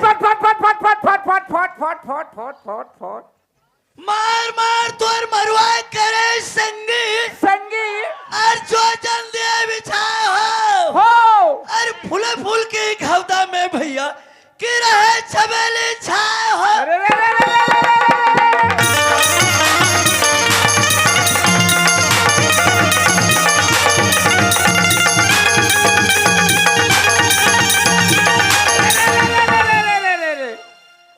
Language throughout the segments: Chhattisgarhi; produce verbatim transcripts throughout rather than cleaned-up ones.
फट फट फट फट फट फट फट फट फट फट फट फट फट। मार मार तोर मरवा करे संगी। संगी। और जो जल दिया बिछाए हो। हो। और फूले फूल के घवदा में भैया कि रहे छबेली छाए हो। अरे रे रे रे रे रे रे रे।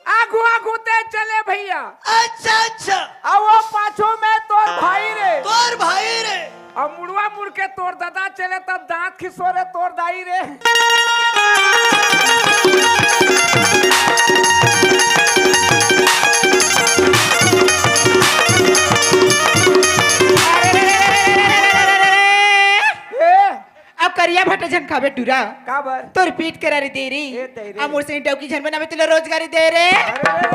आगू आगू ते चले भैया। अच्छा अच्छा। अब वो पाछू में तोर भाई रे। तोर भाई रे। अब मुड़वा मुड़ के तोर दादा चले तब दांत खिसोरे तोर दाई रे। ए, अब करिया भाटा झन खाबे टूरा। काबर? तोर पीठ करा रे दे रे। ए, दे रे। अब मोर से डौकी झन बनाबे, तेला रोजगारी दे रे। अरे रे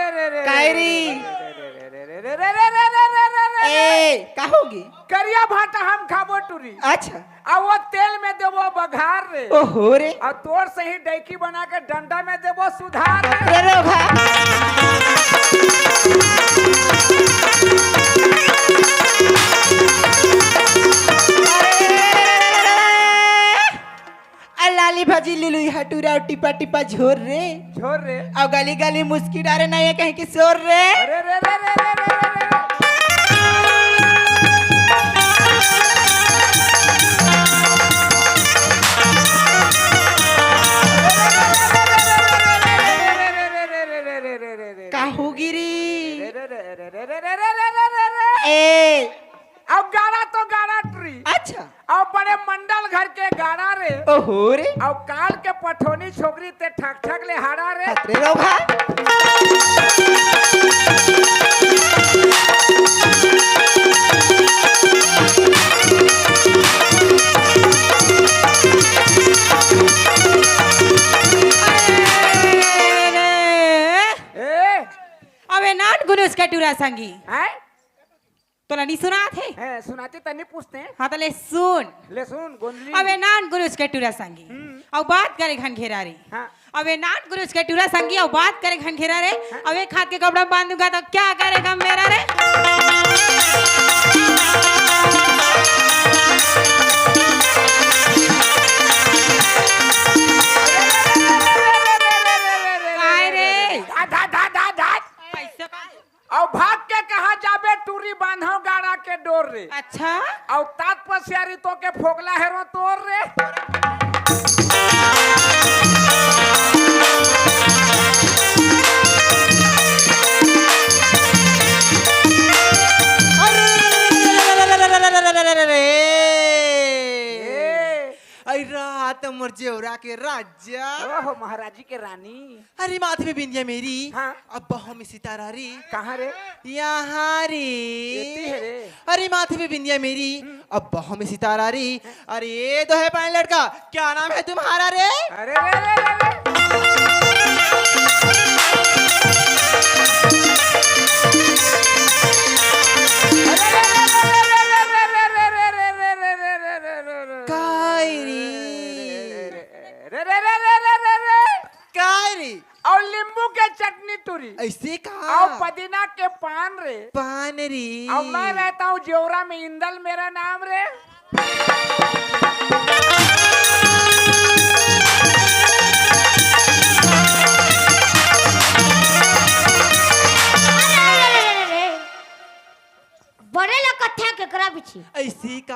रे रे। काय रे? ए, का होगे? करिया भाटा हम खाबो टूरी। अच्छा। अब वो तेल में देबो बघार रे। ओहो रे। और तोर सही डैकी बना के डंडा में देबो सुधार रे। रे रे भा। अरे लाली भाजी लीलू हटूरा टिपा टिपा झोर रे। झोर रे। अउ गली गली मुस्की डारे नहीं है कहीं की शोर रे। अरे रे रे रे रे रे रे रे। का होगी रे? ए। अब गाड़ा तो गाड़ा टूरी। अच्छा। अब बड़े मंडल घर के गाड़ा रे। ओहो रे। अब काल के पठोनी छोकरी ते ठक ठक ले हाड़ा रे। हत रे रो भा। ए। अबे नान गुरुस के टूरा संगी। हैं? तोला नी सुनात हे? हैं, सुनाते त नी पूछते हैं। हाँ, त ले सुन। ले सुन, गोंदली। अबे नान गुरुस के टूरा संगी। हम्म। अउ बात करे घन घेरा रे। हाँ। अबे नान गुरुस के टूरा संगी, अउ बात करे घन घेरा रे। हाँ। अबे खाद के कपड़ा में बांधूंगा तो क्या करेगा मेरा रे? काय रे? धा, धा, धा, धा, धा। ऐसे का? अउ भाग के कहाँ जाबे टूरी बांधव गाड़ा के डोर रे। अच्छा। अउ तात पसियारी तो के फोगला हेरो तोर रे। अरे, ए। अरे रात मोर जेवरा के राजा। ओहो महाराजी के रानी। अरे माथे में बिंदिया मेरी, हाँ। अब बाहों में सितारा रे। कहाँ रे? यहाँ रे। एती है रे। अरे माथे में बिंदिया मेरी, हम्म। अब बाहों में सितारा रे। अरे ये दो है पानी लड़का, क्या नाम है तुम्हारा रे? अरे रे रे रे रे। काय रे? रे रे रे रे रे रे। काय रे? अउ नींबू के चटनी टूरी। ऐसे का? अउ पुदीना के पान रे। पान रे। अउ मैं रहता हूँ जेवरा में, इंदल मेरा नाम रे। बड़े ला कथे केकरा बिछी। ऐसी का?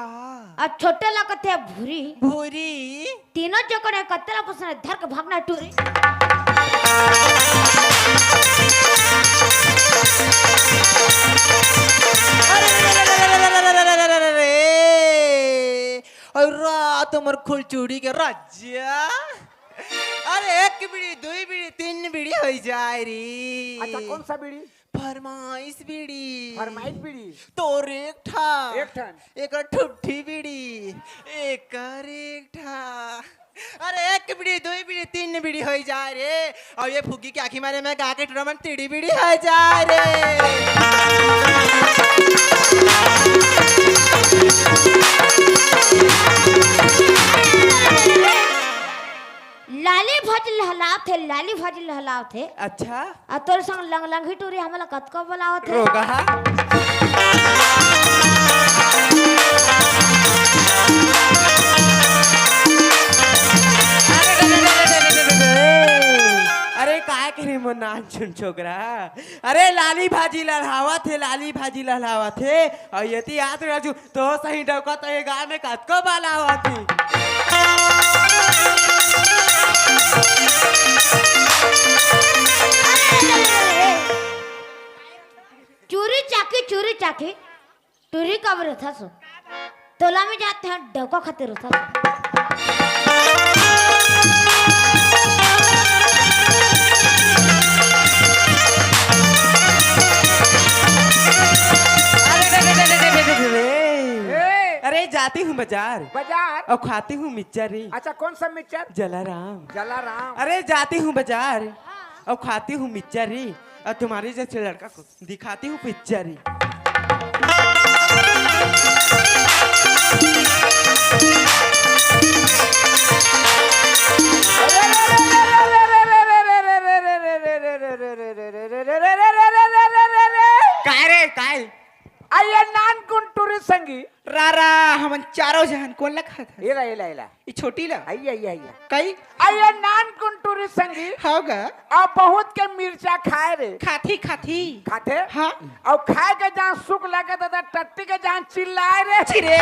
अउ छोटे ला कथे भूरी। भूरी। तीनों जोकर कत्ते ला पसंद है, धर के भागना टूरी। अरे, अउ रात हमर खुलचुड़ी के रज्जा। अरे एक बीड़ी, दुई बीड़ी, तीन बीड़ी होई जाए री। अच्छा, कौन सा बीड़ी? फरमाइश बीड़ी। फरमाइश बीड़ी। तोर एक ठा। एक ठन। एकर ठुट्ठी बीड़ी। एकर एक ठा। अरे एक बीड़ी, दुई बीड़ी, तीन बीड़ी होई जाए रे। अउ ये फुग्गी के आँखी मारे में गा के टूरा मन तीड़ी बीड़ी होई जाए रे। लाली भाजी लहलावत हे। अच्छा। अउ तोर संग लंग लंग ही टूरी हमला कतको बलावत हे। रोगहा। अरे, अरे, अरे, अरे, अरे, अरे, अरे, अरे, काय करे मोर नानचुन छोकरा? अरे, लाली भाजी लहलावत हे, लाली भाजी लहलावत हे। अउ एती आत राजू, तो सही डौका तो ये गांव में कतको बलावत हे। चूरी चाकी, चूरी चाकी, टूरी कब रथस? तोला में जात हे, डौका खातिर रथस। अरे, अरे, अरे, अरे, अरे, अरे, अरे। ए! अरे, जाती हूँ बाजार। बाजार? अउ खाती हूँ मिक्चर रे। अच्छा, कौन सा मिक्चर? जलाराम। जलाराम। अरे, जाती हूँ बाजार। हाँ। अउ खाती हूँ मिक्चर रे। अउ तुम्हारे जैसे लड़का को दिखाती हूँ पिक्चर रे। काय रे, काय? अइया नानकुन टूरी संगी। रा रा, हमन चारों झन कोन ला खात हस? एला, एला, एला। ई छोटी ला? अइया, अइया, अइया। कई? अइया नानकुन टूरी संगी। हव गा। अउ बहुत के मिर्चा खाय रे। खाथी, खाथी। खाथे? हाँ। अउ खाय के जहाँ सुख लागे दादा, टट्टी के जहाँ चिल्लाय रे। चिरे।